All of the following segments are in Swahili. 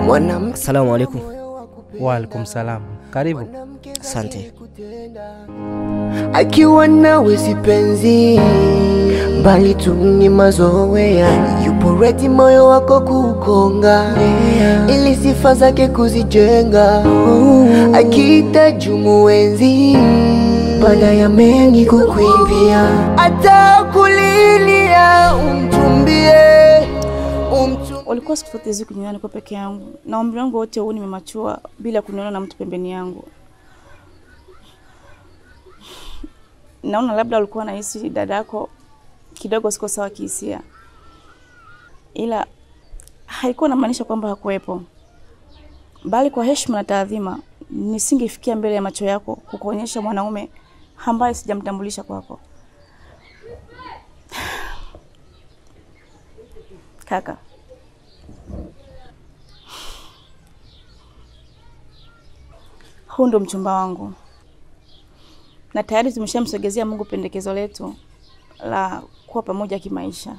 Mwanamke. Asalamu alaikum. Wa alaikum salam. Karibu. Asante. Akiwa nawe si penzi, bali tu ni mazoea. Yupo ready moyo wako kukonga, ili sifa zake kuzijenga. Akihitaji muenzi, baada ya mengi kukuimbia, atakulilia umtumbie. Walikuwa siku zote hizi kuniona niko peke yangu, na umri wangu wote huu nimemachua bila kuniona na mtu pembeni yangu. Naona labda walikuwa nahisi dadako kidogo siko sawa kihisia, ila haikuwa inamaanisha kwamba hakuwepo, bali kwa heshima na taadhima nisingefikia mbele ya macho yako kukuonyesha mwanaume ambaye sijamtambulisha kwako. Kaka, huu ndo mchumba wangu, na tayari tumeshamsogezea Mungu pendekezo letu la kuwa pamoja kimaisha.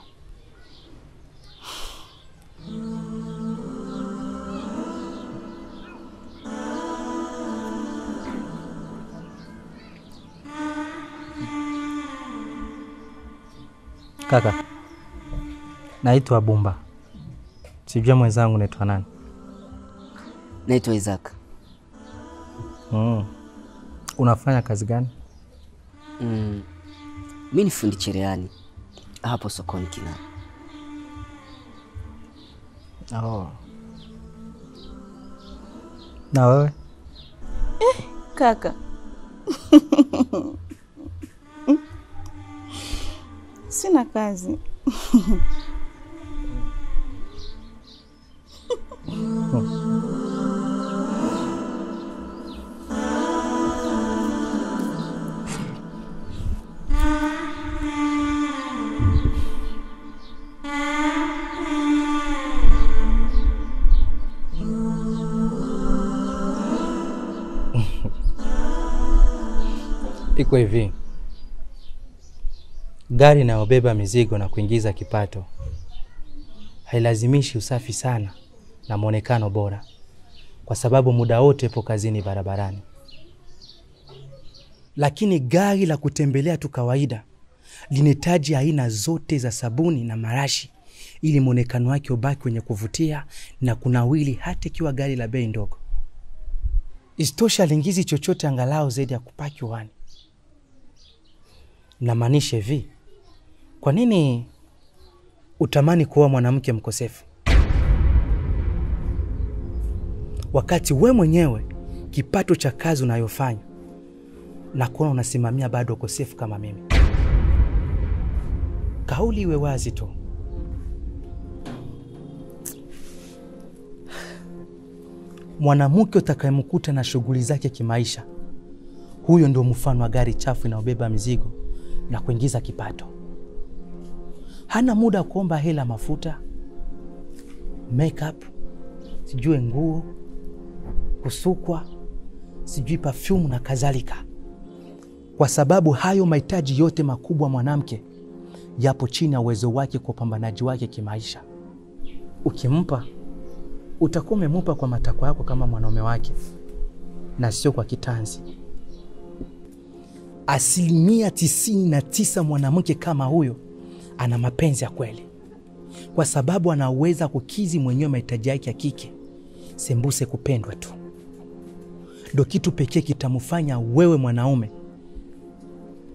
Kaka, naitwa Bumba. Sijui mwenzangu naitwa nani? Naitwa Isaac. Unafanya kazi gani? Mimi ni fundi cherehani hapo sokoni Kinara. Oh. Na wewe? Kaka. Sina kazi. Iko hivi, gari inayobeba mizigo na kuingiza kipato hailazimishi usafi sana na muonekano bora, kwa sababu muda wote ipo kazini barabarani. Lakini gari la kutembelea tu kawaida linahitaji aina zote za sabuni na marashi ili muonekano wake ubaki wenye kuvutia na kunawili, hata ikiwa gari la bei ndogo. Isitoshe halingizi chochote angalau zaidi ya kupaki wani. Namaanisha hivi, kwa nini utamani kuoa mwanamke mkosefu wakati we mwenyewe kipato cha kazi unayofanya na kuona unasimamia bado ukosefu kama mimi? Kauli iwe wazi tu. Mwanamke utakayemkuta na shughuli zake kimaisha, huyo ndio mfano wa gari chafu inayobeba mizigo na kuingiza kipato. Hana muda kuomba hela mafuta, makeup, sijui nguo, kusukwa, sijui perfume na kadhalika, kwa sababu hayo mahitaji yote makubwa mwanamke yapo chini ya uwezo wake kwa upambanaji wake kimaisha. Ukimpa utakuwa umemupa kwa matakwa yako kama mwanaume wake na sio kwa kitanzi. 99% mwanamke kama huyo ana mapenzi ya kweli, kwa sababu anaweza kukizi mwenyewe mahitaji yake ya kike, sembuse kupendwa tu. Ndio kitu pekee kitamfanya wewe mwanaume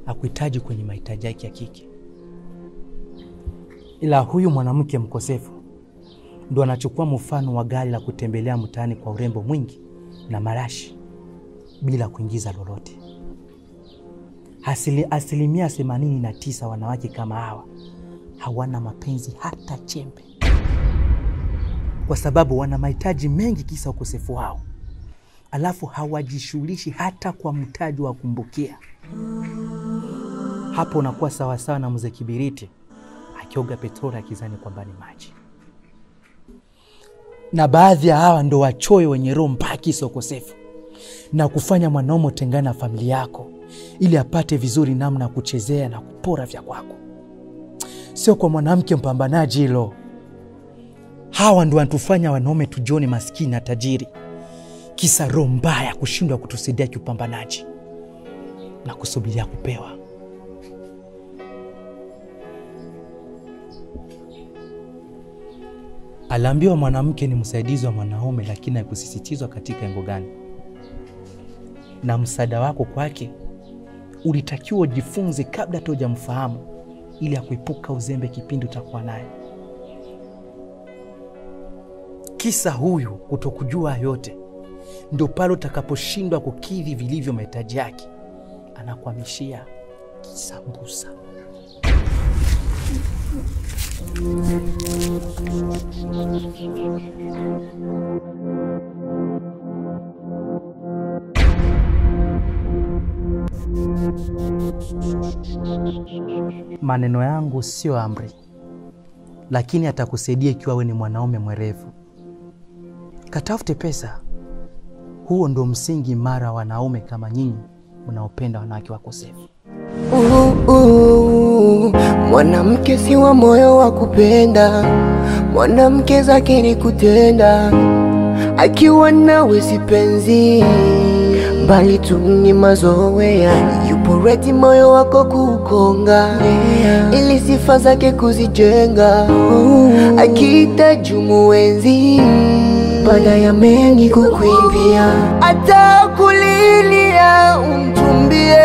akuhitaji kwenye mahitaji yake ya kike. Ila huyu mwanamke mkosefu ndo anachukua mfano wa gari la kutembelea mtaani kwa urembo mwingi na marashi bila kuingiza lolote. 89% wanawake kama hawa hawana mapenzi hata chembe, kwa sababu wana mahitaji mengi kisa ukosefu wao, alafu hawajishughulishi hata kwa mtaji wa kumbukia. Hapo unakuwa sawa sawa na mzee kibiriti akioga petroli akizani kwamba ni maji. Na baadhi ya hawa ndo wachoyo wenye roho mbaya kisa ukosefu, na kufanya mwanaume utengane na familia yako ili apate vizuri namna kuchezea na kupora vya kwako. Sio kwa mwanamke mpambanaji hilo. Hawa ndio wanatufanya wanaume tujione maskini na tajiri. Kisa roho mbaya kushindwa kutusaidia kiupambanaji na kusubiria kupewa. Aliambiwa mwanamke ni msaidizi wa mwanaume, lakini hakusisitizwa katika engo gani. Na msaada wako kwake ulitakiwa ujifunze kabla hata hujamfahamu, ili akuepuka uzembe kipindi utakuwa naye. Kisa huyu kutokujua yote, ndio pale utakaposhindwa kukidhi vilivyo mahitaji yake, anakuhamishia kisambusa. Maneno yangu sio amri, lakini atakusaidia ikiwa wewe ni mwanaume mwerevu. Katafute pesa. Huo ndio msingi imara wanaume kama nyinyi mnaopenda wanawake wakosefu. Mwanamke si wa moyo wa kupenda, mwanamke zake ni kutenda. Akiwa nawe si penzi, bali tu ni mazoea. Yupo ready moyo wako kukonga, ili sifa zake kuzijenga. Akihitaji muenzi, baada ya mengi kukuimbia, atakulilia. Umtumbie,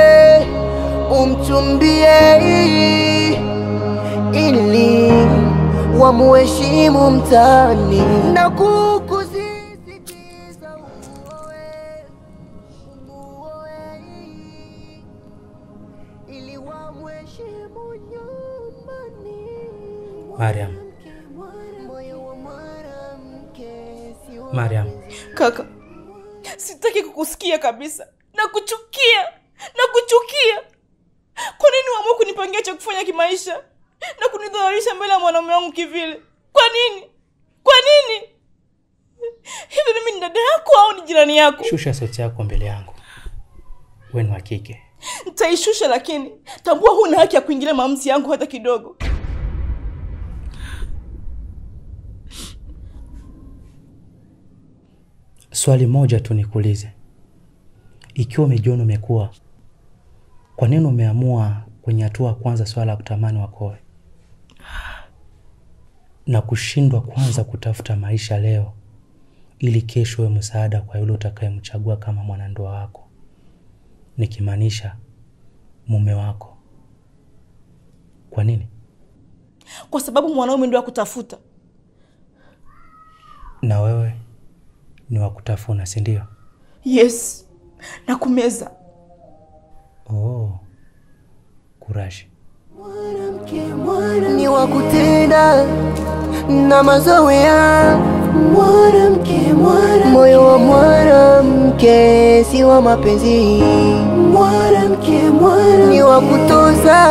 umtumbie, ili wamuheshimu mtaani na kukusisitiza uoe, umuoe, ili wamuheshimu nyumbani. Mariam. Mariam. Kaka, sitaki kukusikia kabisa. Nakuchukia, nakuchukia. Kwa nini uamue kunipangia cha kufanya kimaisha na kunidhalilisha mbele ya mwanaume wangu kivile? Kwa nini? Kwa nini? Hivi mimi ni dada yako au ni jirani yako? Shusha sauti yako mbele yangu. Wewe ni wa kike. Nitaishusha, lakini tambua huna haki ya kuingilia maamuzi yangu hata kidogo. Swali moja tu nikuulize. Ikiwa umejiona umekuwa, kwa nini umeamua kwenye hatua kwanza swala la kutamani wakoe na kushindwa kwanza kutafuta maisha leo ili kesho uwe msaada kwa yule utakayemchagua kama mwanandoa wako, nikimaanisha mume wako? Kwa nini? Kwa sababu mwanaume ndio akutafuta. Na wewe ni wa kutafuna, si ndio? Yes, na kumeza. Oh, kurashi. Ni wa kutenda na mazoea. Mwanamke, moyo wa mwanamke si wa mapenzi. Mwanamke, ni wa kutoza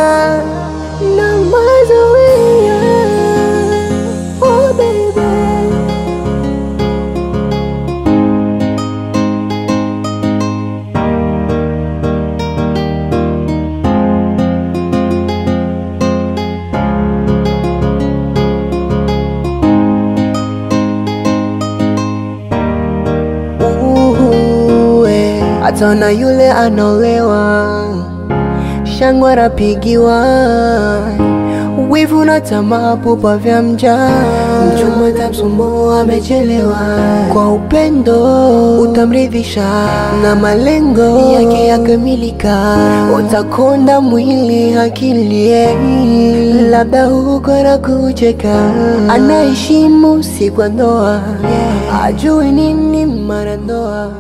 na mazoea. Oh baby. Atana yule anolewa, shangwe anapigiwa, wivu na tamaa pupa vya mja. Mchumba tamsumbua amechelewa, kwa upendo utamridhisha na malengo yake yakamilika. Utakonda mwili akili, labda huko na kucheka. Anaheshimu si kwa ndoa, ajui nini mara ndoa.